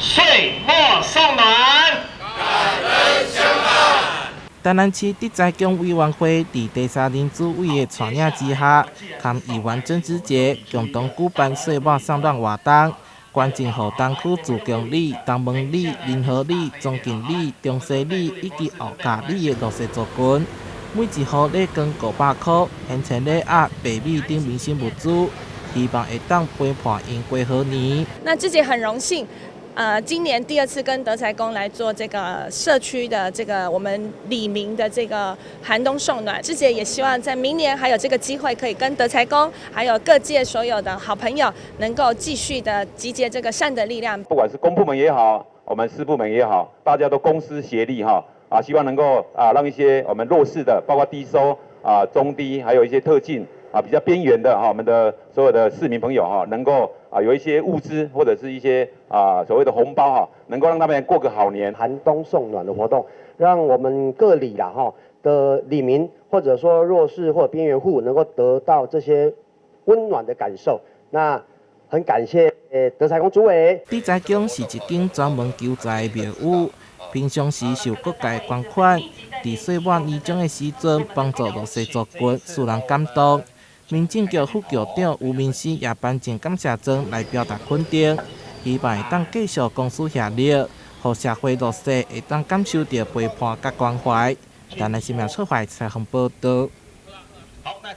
歲末送暖，感恩相伴。台南市德才宮委員會佇第三任主委的帶領之下，佮議員鄭之傑共同舉辦歲末送暖活動，捐贈予東區自強里、東門里、仁和里、中近里、中西里以及後甲里的弱勢族群，每一戶禮金500箍，現錢禮盒、白米等民生物資，希望會當陪伴𪜶過好年。那自己很榮幸。今年第二次跟德才宮來做這個社區的這個我們里民的這個寒冬送暖，志姐也希望在明年還有這個機會，可以跟德才宮還有各界所有的好朋友，能夠繼續的集結這個善的力量。不管是公部門也好，我們私部門也好，大家都公私協力哈，希望能夠讓一些我們弱勢的，包括低收中低，還有一些特進比較邊緣的哈，我們的所有的市民朋友哈，能夠有一些物資或者是一些所謂的紅包哈，能夠讓他們過個好年。寒冬送暖的活動，讓我們各里啦哈的里民或者說弱勢或邊緣戶能夠得到這些溫暖的感受。那很感謝德才宮主委。德才宮是一間專門求財的廟宇，平常時受各界捐款，佇歲末年終的時陣幫助弱勢族群，使人感動。民政局副局長吳明熙也頒贈感謝狀來表達肯定，希望會當繼續公私協力，予社會弱勢會當感受著陪伴佮關懷。台南新聞出發採訪報導。